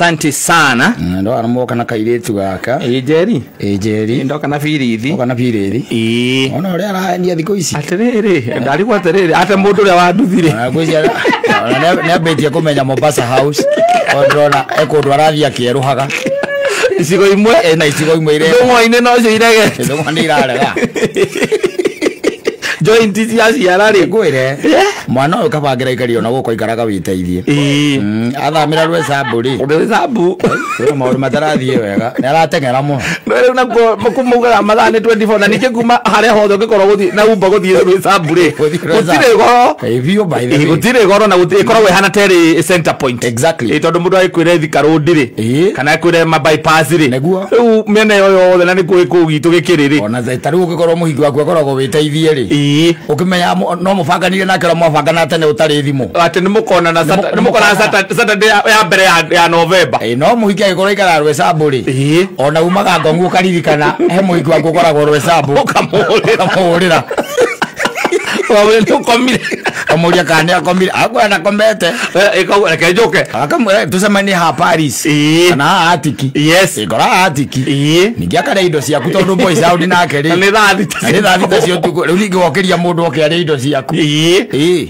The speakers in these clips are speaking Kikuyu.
Asante sana. Ndo anamoka na kairitu gaka. Ĩ Njeri. Ĩ Njeri. Ndoka na birithi. Ndoka na birithi. Ĩ. Ona ũrĩa arahenia thikũ ici. Atĩrĩrĩ, ndarigwo atĩrĩrĩ, ate mũndũ ũrĩa wanduthire. Ngwĩciria nĩ ambĩtie kũmenya Mombasa House. Ndĩrona e kũndũ arathiĩ akĩerũhaga. Icigo imwe na icigo imwe ire. Ndũng'wa-inĩ no cio irege. Ndũng'wa nĩ irarega. Joint cia ciara rĩ. Ngwĩre. Mwana ũyũ kabangira ikari ona gũkũ aikaraga wĩteithie. Athamĩra Rwecambu rĩ. Rwecambu. Kwĩna maũndũ matarathiĩ wega. Nĩ arateng'era mũno. No rĩu nakuo maugaga mathaa nĩ 24 na ningĩ kuma harĩa hothe ũngĩkorwo gũthiĩ na Uber gũthiĩ Rwecambu rĩ. Gũtirĩ goro. Biũ by the way. Gũtirĩ goro na ĩkoragwo ĩhana ta ĩrĩ center point. Exactly. Tondũ mũndũ agĩkwĩre Thika Road rĩ. Kana akwĩre ma bypass rĩ. Nĩguo. Rĩu mĩena ĩyo yothe na nĩkuo kũu gwitũ gĩkĩrĩ rĩ. Ona ta rĩu ũngĩkorwo mũhiki waku akoragwo wĩteithie rĩ. Ukimenya no mubanganire nake ũrĩa mwabangana tene ũtarĩ thimũ. Atĩ nĩmũkonana Saturday ya mbere ya November. No mũhiki agĩkorwo aikaraga Rwecambu rĩ. Ona umaga ngongu ũkaririkana he mũhiki waku ũkoragwo Rwecambu. Ũkamũhũrĩra. Wawĩra nĩ ũkomire. Kamũria kana nĩ akomire. Akwĩra ndakomete. Reke njũke. Akamwĩra tũcemanie haha Paris. Kana haha Atiki. Yes. Ĩkora haha Atiki. Ningĩ akarĩa indo ciaku tondũ boys out nake rĩ. Na nĩ thaa thita. Na nĩ thaa thita cia ũtukũ. Rĩu ningĩ wokĩria mũndũ oke arĩe indo ciaku.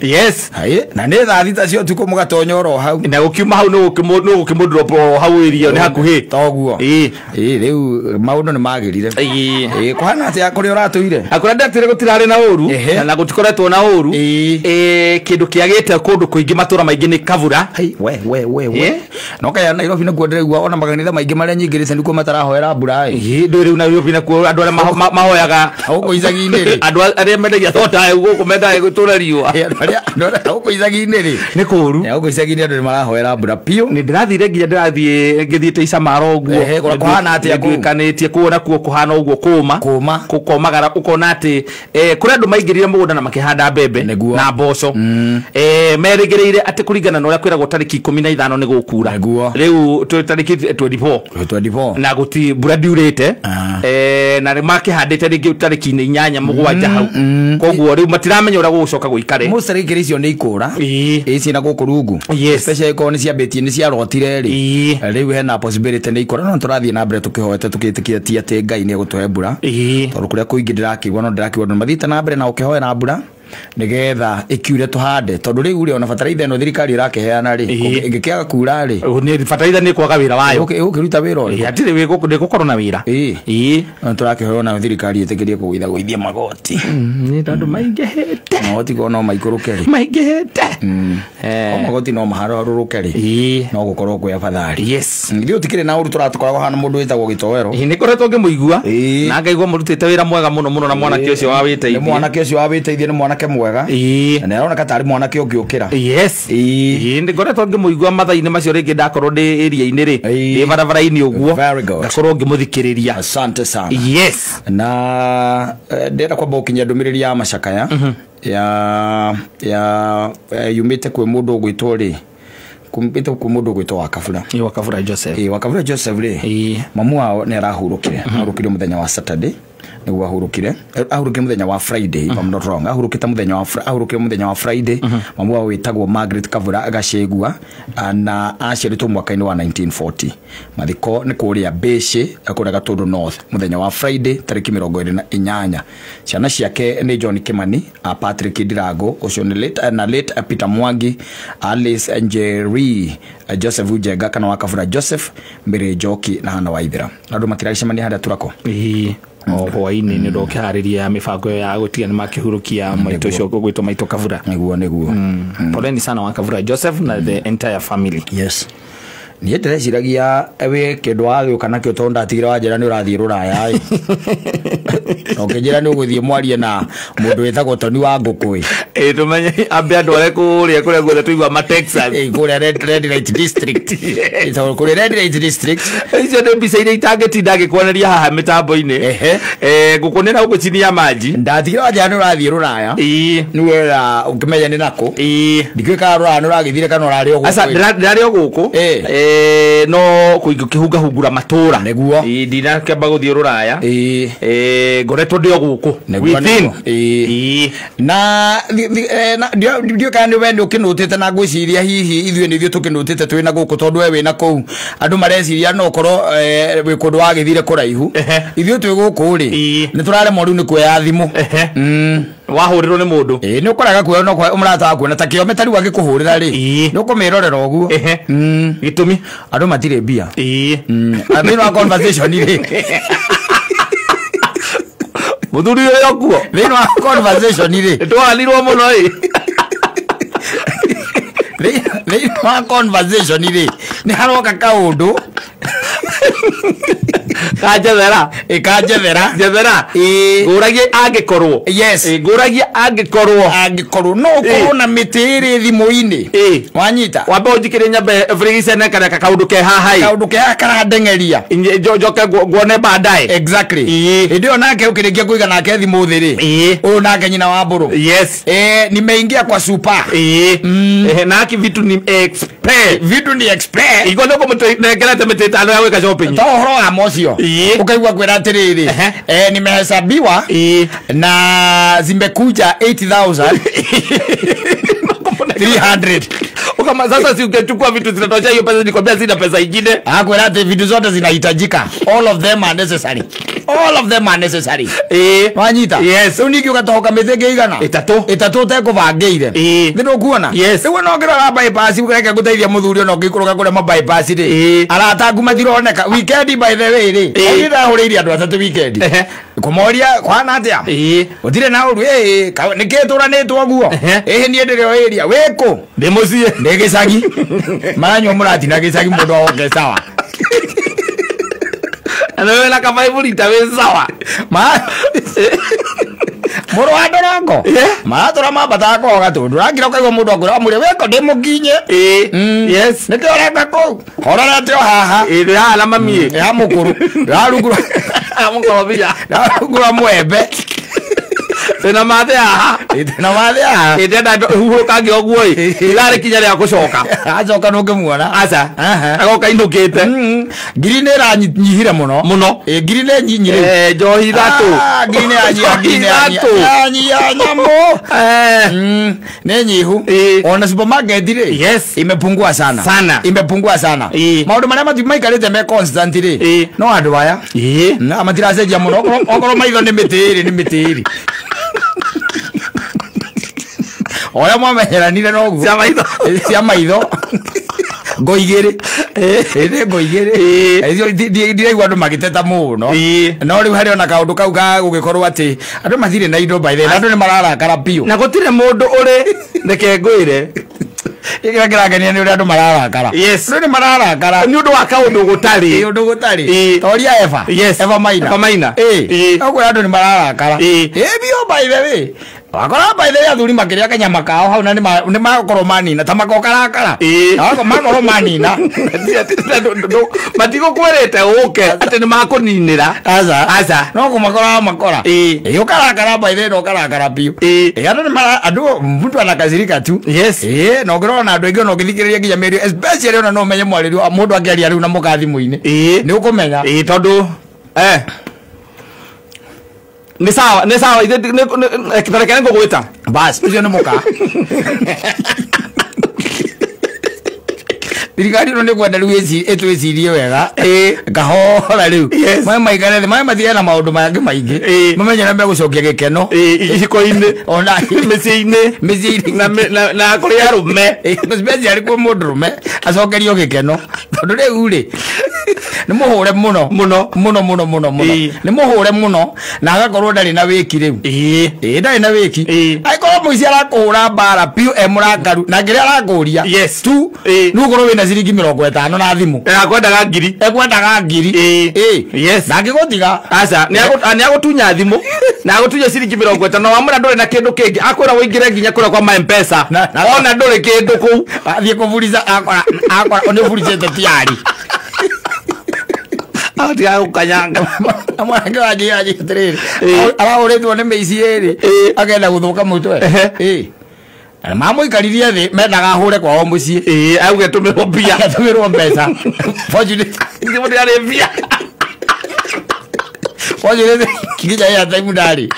Yes. Na nĩ thaa thita cia ũtukũ mũgatonya oro hau. Na gũkiuma hau nĩ gũkĩmũdrop hau area nĩ hakuhĩ. Toguo. Rĩu maũndũ nĩ magĩrire. Kũhana atĩa kũrĩa ũratũire? Kũrĩa ndatũire gũtirarĩ na ũru na gũtikoretwo na ũru. Kĩndũ kĩagĩte kũndũ kũingĩ matũra maingĩ nĩ kavura. We. No kaya Nairobi nĩkuo ndĩraigua ona makanitha maingĩ marĩa nyingĩrĩte nĩkuo matarahoera mbura ĩ. Ndũĩ rĩu Nairobi nakuo andũ arĩa mahoyaga gũkũ icagi-inĩ rĩ. Andũ arĩa mendagia soda gũkũ mendaga gũtũra riũa. Andũ arĩa gũkũ icagi-inĩ rĩ. Nĩ kũũru. Gũkũ icagi-inĩ andũ nĩ marahoera mbura biũ. Nĩ ndĩrathire nginya ndĩrathiĩ ngĩthiĩte Isamara ũguo. Kũhana atĩa kũu? Nduĩkanĩtie kũu nakuo kũhana ũguo kũma. Kũma. Gũkomagara ũkona atĩ kũrĩ andũ maingĩrire mũgũnda na makĩhanda mbembe na mboco. Merĩgĩrĩire atĩ kũringana na ũrĩa kwĩragwo tarĩki 15 nĩ gũkura. Rĩu twĩ tarĩki 24. Na gũti mbura ndiurĩte. Na makĩhandĩte rĩngĩ tarĩki 8 mũgwanja hau. Koguo rĩu matiramenya ũrĩa gũgũcoka gũikare. Most rĩngĩ icio nĩ ikũra. Ici na gũkũ rungu. Especially korwo nĩ ciambĩtie nĩ ciarotire rĩ. Rĩu hena possibility nĩ ikũra no tũrathiĩ na mbere tũkĩhoete tũkĩtĩkia ti atĩ Ngai nĩ egũtũhe mbura. Tondũ kũrĩa kũingĩ ndĩrakĩigua no ndĩrakĩigua andũ mathiĩte na mbere na ũkĩhoera mbura nigetha ikiure tuhande tondu riu ri ona bataraitha ino thirikari irakiheana ri ingikiaga kura ri ni bataraitha ni kwaga wira wayo ukiruta wira ri atiri wi guku ndigukorwo na wira ii turakihoya na thirikari itikirie kugwitha gwithia magoti ni tondu maingihite magoti ko no maikuruke ri maingihite magoti no maharũrũke ri no gukorwo kwi afadhali. Yes, ithuĩ tikire na uru turatukoragwo hana mundu witagwo Gitowero ni koretwo ngimuigua na ngaigua murutite wira mwega muno muno na mwanake ucio wa witeithie ni mwanake ucio wa witeithie ni mwanake mwega na aroneka tari mwanake ungiukira. Yes, ni ngoretwo ngimuigua mathaa-inĩ macio rĩngĩ ndakorwo ndĩ area-inĩ rĩ ndĩ barabara-inĩ ũguo ngakorwo ngĩmũthikĩrĩria. Asante sana. Yes, na ndĩrenda kwamba gũkinyia ndũmĩrĩri ya macakaya ya yumĩte kwĩ mũndũ ũgwĩtwo rĩ kumpita kwa mundu gwitwo Wakabura. Wakabura Joseph. Wakabura Joseph ri. Mamu wao ni arahurukire. Ahurukire muthenya wa Saturday. Niguo ahurukire. Ahurukire muthenya wa Friday, if I'm not wrong. Ahurukite muthenya wa ahurukire muthenya wa Friday. Mamu wao witagwo Margaret Kavura Gacegua na aciaritwo mwaka-inĩ wa 1940. Mathiko ni kuria Mbĩcĩ kũrĩa Gatundu North muthenya wa Friday tariki 28. Ciana ciake ni John Kimani, Patrick Ndirango, ucio ni late na late Peter Mwangi, Alice Njeri, Joseph Njenga kana Wakabura Joseph, Mbere Njoki na Hana Waithera. Andu matiracemania haria turako. O hwaini ni ndokihariria mibango ya gutia ni makihurukia maito ucio gwitwo Maito Kavura. Niguo niguo. Poleni sana Wakabura Joseph na the entire family. Yes. Niĩ ndĩreciragia wĩ kĩndũ wagĩũka nakĩo tondũ ndatigire wanjĩra nĩ ũrathiĩ rũraya ĩ. Na ũkĩnjĩra nĩ ũgũthiĩ mwarie na mũndũ wĩtagwo Toni wa Ngũkũ ĩ. Ĩ tũmenye ambe andũ arĩa kũrĩa kũrĩa guothe tũigua ma Texas. Ĩ kũrĩa Red Light District. Ĩtagwo kũrĩa Red Light District. Icio nĩ mbica iria itangĩtinda ngĩkuoneria haha mĩtambo-inĩ. Ngũkũ nĩ na gũkũ chini ya maji. Ndatigire wanjĩra nĩ ũrathiĩ rũraya. Nĩ wera ũkĩmenya nĩ nakũ. Ndikĩũĩ kana rũraya nĩ ũragĩthire kana ũrarĩ o gũkũ. Aca ndĩrarĩ o gũkũ. No kũingĩ kĩhungahungura matũra. Nĩguo. Ndinakĩamba gũthiĩ rũraya. Ngoretwo ndĩ o gũkũ within. Na ndio kana we nĩ ũkĩnũtĩte na ngwĩciria hihi ithuĩ nĩ ithuĩ tũkĩnũtĩte twĩ na gũkũ tondũ we wĩna kũu andũ mareciria no ũkorwo wĩ kũndũ wagĩthire kũraihu. Ithuĩ twĩ gũkũ rĩ nĩ tũraremwo rĩu nĩ kuoya thimũ. Wahũrĩrwo nĩ mũndũ nĩ ũkoraga kuoya no mũrata waku na ta kĩome ta rĩu angĩkũhũrĩra rĩ nĩ ũkũmĩrorera ũguo. Gĩtũmi andũ matirĩ mbia. Thĩinĩ wa conversation rĩ mũthuri ũyũ kuo thĩinĩ wa conversation rĩ nĩtwaranirwo mũno ĩ thĩinĩ wa conversation rĩ nĩ haroka kaũndũ kanjethera ĩkanjethera njethera ngũragie angĩkorwo. Yes, ngũragie angĩkorwo angĩkorwo no ũkorwo na mĩtĩ ĩrĩ thimũ-inĩ wanyita wambe ũnjikĩrie nyambe frigicene kana kaũndũ ke haha ĩ kaũndũ ke haha karandengeria njoke nguone baadaye. Exactly. Hĩndĩ ĩyo nake ũkĩrĩkia kũiga nake thimũ thĩ rĩ ũyũ nake nyina wa mbũrũ. Yes. Nimeingia kwa super. Naki vitu ni expert. Vitu ni expert. Iko nĩ kũmũnengerete mĩtĩ ĩtano ya gwĩka shopping. To ũhoro wa mocio ukaigua kwĩra atĩrĩrĩ nimehesabiwa na zimekuja 8300. Ukama sasa si ungechukua vitu zinatosha hiyo pesa, nikwambia sina pesa ingine. Akwĩra atĩ vitu zote zinahitajika. All of them are necessary. All of them are necessary. Wanyita. Yes. Rĩu ningĩ ũgatohoka mĩtĩ ĩngĩ igana ĩtatũ ũtekũbangĩire. Nĩ ndũkuona. Yes. Rĩu ona ũngĩrora bypass ũreke gũteithia mũthuri ona ũngĩikũrũka kũrĩa ma bypass rĩ arata aku matironeka. Weekend by the way rĩ niĩ ndahũrĩire andũ atatũ weekend kũmoria kwana atĩa gũtirĩ na ũru nĩkĩĩ tũranĩtwo ũguo ĩhĩ niĩ ndĩrĩ o area wĩkũ ndĩ mũciĩ ndĩ gĩcagi maranyua mũratina gĩcagi mũndũ oke sawa. Na wewe na kama lita we sawa. Ma mũrũ wa ndorongo maratũra mambataga kũho gatũndũ ũrakira ũkaigua mũndũ akwĩra amũrĩa wĩko ndĩ mũkinye. Yes. Nĩkĩo ũreka kũu hororete o haha ndĩ haha na mami ndĩ haha mũkũrũ ndĩrarungura mũkorobia ndĩrarungura mwembe Tena mathe haha na mathe haha ndĩrenda huhũkange ũguo ĩ ithaa rĩkinya rĩa gũcoka acoka nũngĩmuona aca agoka inũkĩte. Ngiri nĩ ĩranyihire mũno mũno. Ngiri nĩ nyinyi rĩu njohi ithatũ ngiri nĩ yanyiha ngiri nĩ yanyiha nyamũ nĩ nyihu. Ona supermarket rĩ yes imepungua sana sana imepungua sana. Maũndũ marĩa maikarĩte me constant rĩ no andũ aya matiracenjia mũno okorwo maitho nĩ mĩtĩ ĩrĩ nĩ mĩtĩ ĩrĩ oya mwamenyeranire noguo cia maitho cia maitho ngo igĩrĩ ĩrĩ ngo igĩrĩ ndiraigua andũ magĩteta mũno no rĩu harĩ ona kaũndũ kau ga gũgĩkorwo atĩ andũ matirĩ na indo by the way andũ nĩ mararakara biũ na gũtirĩ mũndũ ũrĩ reke ngwĩre gĩkĩra kĩrangenia nĩ ũrĩa andũ mararakara. Yes. Rĩu nĩ mararakara nĩ ũndũ wa kaũndũ gũtarĩ ũndũ gũtarĩ toria Eva. Yes. Eva Maina. Eva Maina. Ũguo andũ nĩ mararakara biũ by the way wakora by the way athuri makĩrĩa kanyama kao hau na nĩ makorwo manina ta makokarakara makorwo manina matigũkwĩrĩte ũke atĩ nĩ makũninĩra aca aca no kũmakora makora ũkarakara by the way no ũkarakara biũ andũ nĩ mara andũ mtu anakasirika tu. Yes. Na ũngĩrora na andũ aingĩ ona ũngĩthikĩrĩria nginya mĩario especially ona no ũmenye mwarĩrio mũndũ akĩaria rĩu na mũka thimũ-inĩ nĩ ũkũmenya tondũ nĩ sawa nĩ sawa reke nĩ ngũgwĩta bas ũcio nĩ mũka thirikari ĩno nĩ kwenda rĩu ĩtwĩcirie wega kahora rĩu maĩ maikare thĩ maĩ matigane na maũndũ mangĩ maingĩ mamenye na megũcokia gĩkeno iciko-inĩ ona mĩciĩ-inĩ mĩciĩ-inĩ na kũrĩ arũme especially kwĩ mũndũrũme acokerio gĩkeno tondũ rĩu rĩ nĩ mũhũre mũno mũno mũno mũno mũno mũno nĩ mũhũre mũno na agakorwo ndarĩ na wĩki rĩu ndarĩ na wĩki angĩkorwo mũici arakũhũra mbara biũ e mũrakaru na kĩrĩa arakũria tu nĩ ũkorwo wĩna ciringi 50 na thimũ ekwendaga ngiri ekwendaga ngiri yes na angĩgũtiga aca nĩ agũtunya thimũ na agũtunya ciringi 50 wamwĩra ndũrĩ na kĩndũ kĩngĩ akwĩra ũingĩre nginya kũrĩa kwa M-Pesa ona ndũrĩ kĩndũ kũu athiĩ kũburica akora akora nĩ ũburicĩte tiari atiga gũkanyanga mwanake wanjĩra atĩrĩrĩ arahũrĩtwo nĩ mĩici ĩrĩ akenda gũthũka mũtwe mamũikaririe thĩ mendaga ahũre kwao mũciĩ auge tũmĩrwo mbia atũmĩrwo mbeca fortunately ndĩarĩ mbia Fortunately nginya airtime ndarĩ.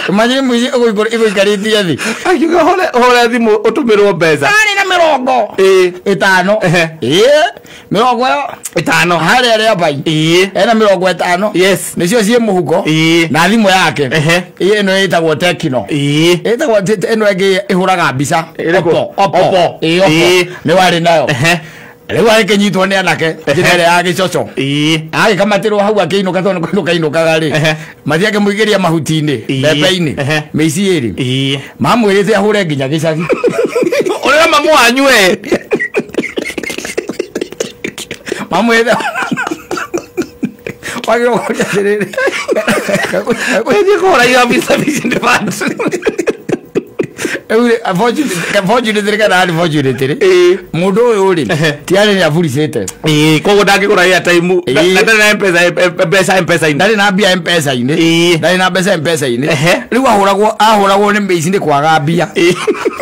Imagine mũici ĩgũikarĩtie thĩ. Akiuga hũre thimũ ũtũmĩrwo mbeca. Arĩ na mĩrongo ĩtano. Ĩĩ, mĩrongo ĩyo ĩtano harĩa rĩa bai. Ĩĩ. Ena mĩrongo ĩtano. Yes. Nĩcio ciĩ mũhuko. Ĩĩ. Na thimũ yake. Ehe. Ĩĩ, ĩno ĩtagwo Tecno. Ĩĩ. Ĩtagwo ĩno ĩngĩ ĩhũraga mbica. Ĩrĩkũ? Oppo. Oppo. Oppo. Ĩĩ, Oppo. Ĩĩ. Nĩ warĩ nayo. Ehe. Rĩu agĩkĩnyitwo nĩ anake njĩra ĩrĩa ya gĩcoco. Ĩĩ. Agĩkamatĩrwo hau akĩinũka tondũ nĩ kũinũka ainũkaga rĩ. Ehe. Mathiĩ akĩmũigĩria mahuti-inĩ, Ĩĩ. mbembe-inĩ, Ehe. mĩici ĩrĩ. Ĩĩ. Mamwĩrĩte ahũre nginya gĩcagi. Ũrĩa mamu wanyu we. Mamwĩrĩte wagĩrĩirwo kũria atĩrĩrĩ. Ũthiĩ kũhũra ira visa department. Rĩu rĩ, unfortunately kana unfortunately Ĩĩ. mũndũ ũyũ rĩ Ehe. tiarĩ nĩ aburicĩte. Ĩĩ, koguo ndangĩgũra airtime Ĩĩ. na ndarĩ na M-Pesa mbeca M-Pesa-inĩ. Ndarĩ na mbia M-Pesa-inĩ. Ĩĩ. Ndarĩ na mbeca M-Pesa-inĩ. Ehe. Rĩu ahũragwo nĩ mĩici nĩ kwaga mbia. Ĩĩ.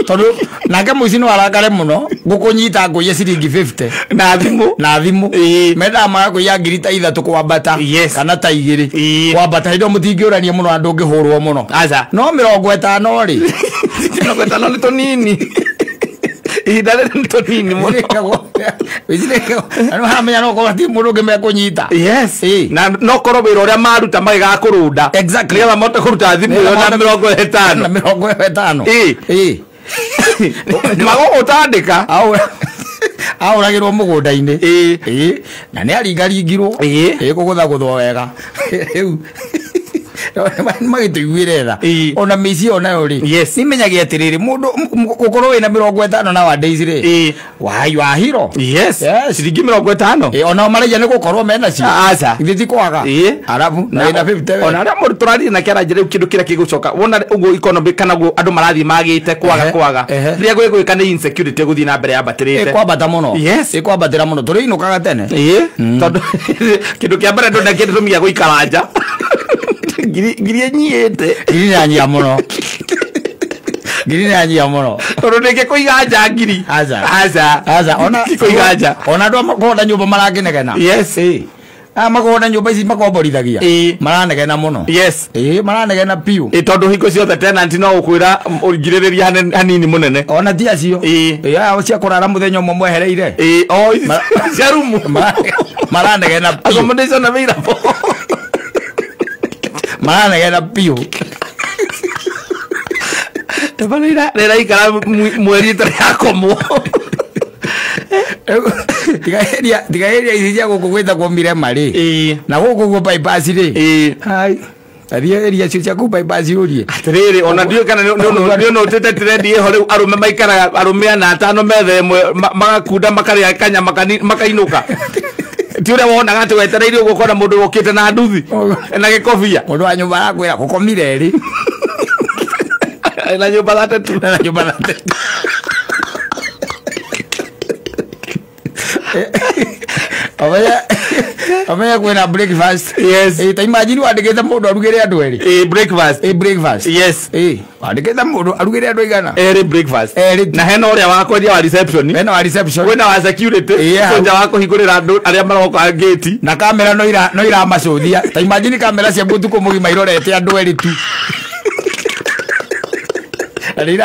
Tondũ nake mũici no arakare mũno gũkũnyita ngũiye ciringi 50 Na thimũ. na thimũ. Ĩĩ. Mendaga magakũiya ngiri ta ithatũ kwambata Yes. kana ta igĩrĩ Ĩĩ. kwambata. Hĩndĩ ĩyo mũtingĩũrania mũno na ndũngĩhũrwo mũno. Aca. No mĩrongo ĩtano rĩ, Mĩrongo ĩtano nĩ tũnini. Ihinda rĩrĩ nĩ tũnini mũno. Haramenya no korwo ti mũndũ ũngĩ mekũnyita. Yes. Ĩĩ. Na no korwo wĩra ũrĩa maruta magĩgakũrũnda. Exactly. Nĩgetha mahote kũruta thimũ ĩyo na mĩrongo ĩtano. Na mĩrongo ĩtano. Ĩĩ. Ĩĩ. Magũgũtandĩka. Ahũragĩrwo mũgũnda-inĩ. Ĩĩ. Ĩĩ. Na nĩ aringaringirwo. Ĩĩ. Ĩĩ, kũgũthagũthwo wega. Rĩu magĩtũiguĩre tha. Ĩĩ. Ona mĩici ĩyo nayo rĩ, Yes. nĩmenyagia atĩrĩrĩ, mũndũ gũkorwo wĩna mĩrongo ĩtano nowadays rĩ, Ĩĩ. wai wahiro. Yes. Yes. Ciringi mĩrongo ĩtano. Ĩĩ, onao maraiya nĩ gũkorwo menacio. Aca. Ithuĩ ti kwaga. Ĩĩ. Arabu na wĩna 50 we. Ona arĩa mũndũ tũraria nake aranjĩra rĩu kĩndũ kĩrĩa gĩgũcoka wona ũguo economy kana ũguo andũ marathiĩ magĩte kwaga Ehe, kwaga ehe. rĩrĩa gwĩgwĩka nĩ insecurity ĩgũthiĩ na mbere yambatĩrĩte. Ĩkwambata mũno. Yes. Ĩkwambatĩra mũno tũrĩinũkaga tene. Ĩĩ. Tondũ kĩndũ kĩa mbere ndũ nakĩndũ gĩa gũikara nja. Ngiri ĩnyiĩte. Ngiri nĩ yanyia mũno. Ngiri nĩ yanyia mũno. Tondũ ndĩngĩkũiga nja ngiri. Aca. Aca. Aca, ona Ndĩngĩkũiga nja. ona andũ a makoragwo nyũmba marakĩnegena. Yes. Ĩĩ. Aya makoragwo na nyũmba ici makomborithagia. Ĩĩ. Maranegena mũno. Yes. Ĩĩ, maranegena piũ. Ĩ tondũ hingo ciothe tenant no ũkwĩra ũngirĩrĩria hanini mũnene. Ona ti acio. Ĩĩ. Ĩĩ, aya cia kũrara mũthenya ũmwe mwehereire. Ĩĩ, o ici cia rumu. Maranegena piũ. Accommodation available. Maranegena piũ. Tabana rĩraikara mweri ĩtarĩ yakomwo. Tiga area ici cia gũkũ gwĩtagwo Mirema rĩ. Ĩĩ. Na gũkũ guo bypass rĩ. Ĩĩ. Hai. Athiĩ area icio cia kũu bypass ũrie. Atĩrĩrĩ, ona ndiũĩ kana nĩ ũnotĩte trend ĩho rĩu arũme maikaraga arũme ana atano metha ĩmwe magakunda makarĩa kanyama makainũka. Ti ũrĩa wonaga atĩ wetereire ũguo ũkona mũndũ ũkĩte na nduthi na gĩkobia. Mũndũ wa nyũmba arakwĩra gũkomire erĩ. Na nyũmba 32. Na nyũmba 32. Omenya kwĩna breakfast. Yes. Ĩĩ, ta imagine wandĩkĩte mũndũ arugĩre andũ erĩ. Ĩĩ, breakfast. Ĩĩ, breakfast. Yes. Ĩĩ, wandĩkĩte mũndũ arugĩre andũ aigana? Erĩ breakfast. Erĩ. Na hena ũrĩa wa kwendia wa reception. Hena wa reception. Kwĩna wa security. Ĩĩ, hau. Kwĩna wa kũhingũrĩra andũ arĩa maroka gate. Na kamera no iramacũthia. Ta imagine kamera cia ũtukũ mũgima irorete andũ erĩ tu. Na nĩ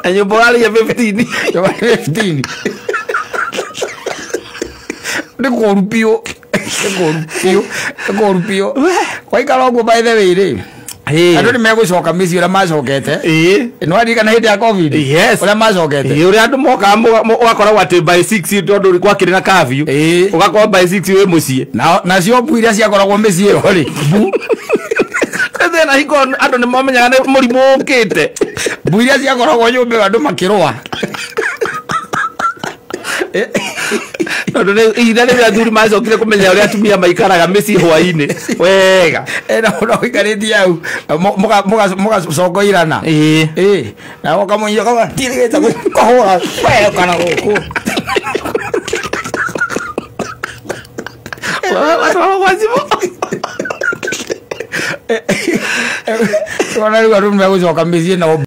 Na nyũmba ũrarĩhia 15. Nyũmba 15. Nĩ kũũru piũ. Nĩ kũũru piũ. Nĩ kũũru piũ. Waikara ũguo by the way rĩ, andũ nĩ megũcoka mĩciĩ ũrĩa macokete. Ĩĩ. Nĩ waririkana hĩndĩ ya COVID? Yes. Ũrĩa macokete. Ĩĩ, ũrĩa andũ mokaga ũgakoragwo atĩ by 6 tondũ gwakĩrĩ na curfew. Ĩĩ. Ũgakorwo by 6 wĩ mũciĩ. Nacio mbu iria ciakoragwo mĩciĩ ĩyo rĩ, mbu. Thĩna hingo andũ nĩ mamenyaga nĩ mũrimũ ũkĩte. Mbu iria ciakoragwo nyũmba ĩyo andũ makĩrũa. Tondũ nĩ ihinda rĩrĩa athuri macokire kũmenya ũrĩa atumia maikaraga mĩciĩ hwaĩ-inĩ wega. Ena mũndũ ũikarĩtie hau, mũgacokoirana. Ĩĩ. Ĩĩ. Na ũkamũnyita ũkauga, tirĩgĩte kũhũra we kana gũkũ. Watwarwo gwa cibũ. Ona rĩu andũ nĩmegũcoka mĩciĩ nao.